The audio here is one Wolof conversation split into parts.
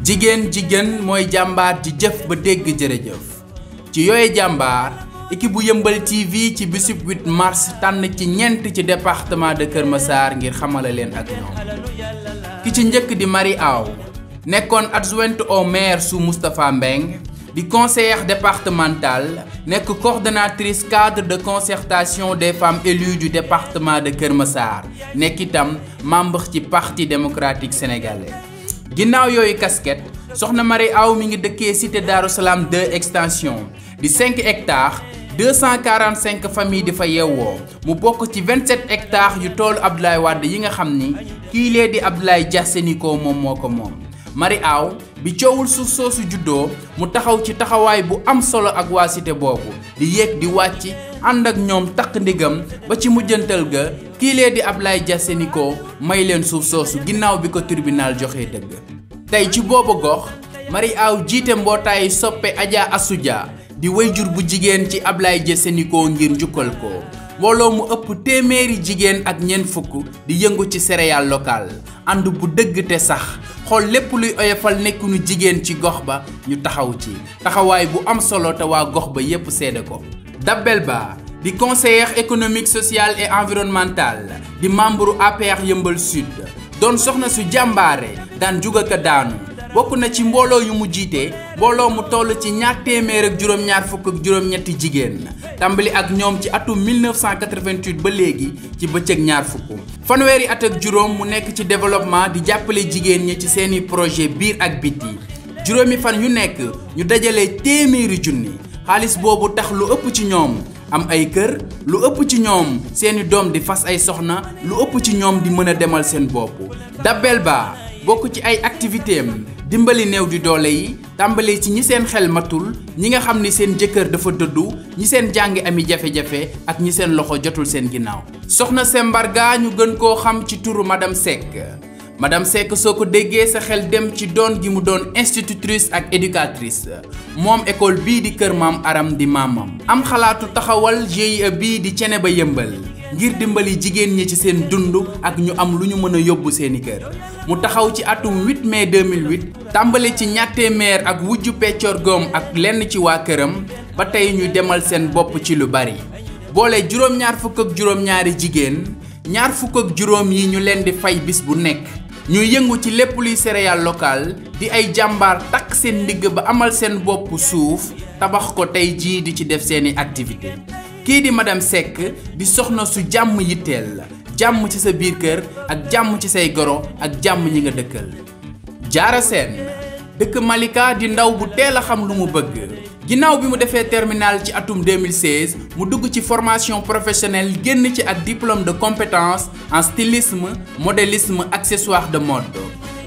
jigéen mooy jàmbaar ji jëf ba dégg jërëjëf ci yooye jàmbaar équipe bu Yeumbeul TV ci bisub 8 mars tànn ci ñent ci département de Kër Massar ngir xamala leen ak ñoom ki ci njëkk di Marie Aw nekkoon adjointe au maire sous Moustapha Mbeng di conseillère départementale nekk coordonnatrice cadre de concertation des femmes élues du département de Kër Massar nekk itam membre ci parti démocratique sénégalais. ginnaaw yooyu casquette soxna Marie Aw mi ngi dëkkee cité Darou Salam 2 extension di 5 hectares 245 familles di fa yeewoo mu bokk ci 27 hectares yu toolu Abdoulaye Wade yi nga xam ni kii lee di Abdoulaye Dia Sénico moom moo ko moom. Marie Aw bi coowul suuf soosu juddoo mu taxaw ci taxawaay bu am solo ak waa cité boobu di yéeg di wàcc ànd ak ñoom takk ndigam ba ci mujjantal ga kii lee di Abdoulaye Dia Sénico may leen suuf soosu ginnaaw bi ko tribunal joxee dëgg. tey ci boobu gox Marie Aw jiite mbootaayu soppe Adja Assoudia di wayjur bu jigéen ci Abdoulaye Dia Sénico ngir njukkal ko mbooloo mu ëpp téeméeri jigéen ak ñeent fukk di yëngu ci céréales locales ànd bu dëgg te sax xool lépp luy oyofal nekkunu jigéen ci gox ba ñu taxaw ci taxawaay bu am solo te waa gox ba yépp seede ko. Dabel Ba di conseillère économique sociale et environnementale di membre APR Yeumbeul Sud doon soxna su jàmbaare daan juga ka daanu bokk na ci mbooloo yu mu jiite mbooloo mu toll ci 227 jigéen tàmbali ak ñoom ci atum 1988 ba léegi ci bëccëg ñaar fukk fanweeri at ak juróom mu nekk ci développement di jàppale jigéen ñi ci seeni projet biir ak biti juróomi fan yu nekk ñu dajale téeméeri junni xaalis boobu tax lu ëpp ci ñoom am ay kër lu ëpp ci ñoom seeni doom di fas ay soxna lu ëpp ci ñoom di mën a demal seen bopp. Dabel Ba bokk ci ay activité am dimbali néew di doole yi tàmbalee ci ñi seen xel matul ñi nga xam ni seen jëkkër dafa dëddu ñi seen jàngi ami jafe-jafe ak ñi seen loxo jotul seen ginnaaw. soxna Sembarga ñu gën koo xam ci turu madame Seck madame Seck soo ko déggee sa xel dem ci doon gi mu doon institutrice ak éducatrice moom école bii di kër maam Aram di maamam. am xalaatu taxawal GIE bii di Thiénaba Yeumbeul ngir dimbali jigéen ñi ci seen dund ak ñu am lu ñu mën a yóbbu seeni kër mu taxaw ci atum 8 mai 2008 tàmbale ci ñatteemeer ak wujju peccor goom ak lenn ci waa këram ba tey ñu demal seen bopp ci lu bari boole juróom-ñaar fukk ak juróom-ñaari jigéen ñaar fukk ak juróom yi ñu leen di fay bis bu nekk ñuy yëngu ci lépp luy céréales locales di ay jàmbaar takk seen ndigg ba amal seen bopp suuf tabax ko tey jii di ci def seeni activité kii di madame Seck di soxna su jàmm yitteel jàmm ci sa biir kër ak jàmm ci say goro ak jàmm ñi nga dëkkal. Jaara Seen dëkk Malika di ndaw bu teel a xam lu mu bëgg ginnaaw bi mu defee terminal ci atum 2016 mu dugg ci formation professionnelle génn ci ak diplôme de compétence en stylisme modélisme accessoire de mode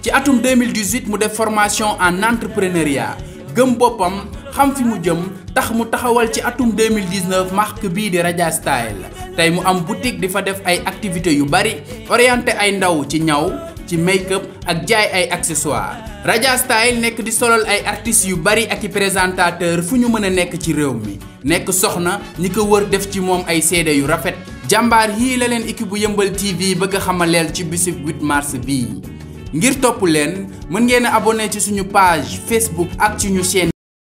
ci atum 2018 mu def formation en entrepreneuriat gëm boppam xam fi mu jëm tax mu taxawal ci atum 2019 marque bii di Raja Style tey mu am boutique di fa def ay activités yu bari orienté ay ndaw ci ñaw ci make-up ak jaay ay accessoires Raja Style nekk di solal ay artistes yu bari ak i présentateur fu ñu mën a nekk ci réew mi nekk soxna ñi ko wër def ci moom ay seede yu rafet jàmbaar yii la leen équipe bu Yeumbeul TV bëgg a xamaleel ci bisub 8 mars bii ngir topp leen mën ngeen a abonné ci suñu page Facebook ak ci ñu chaîne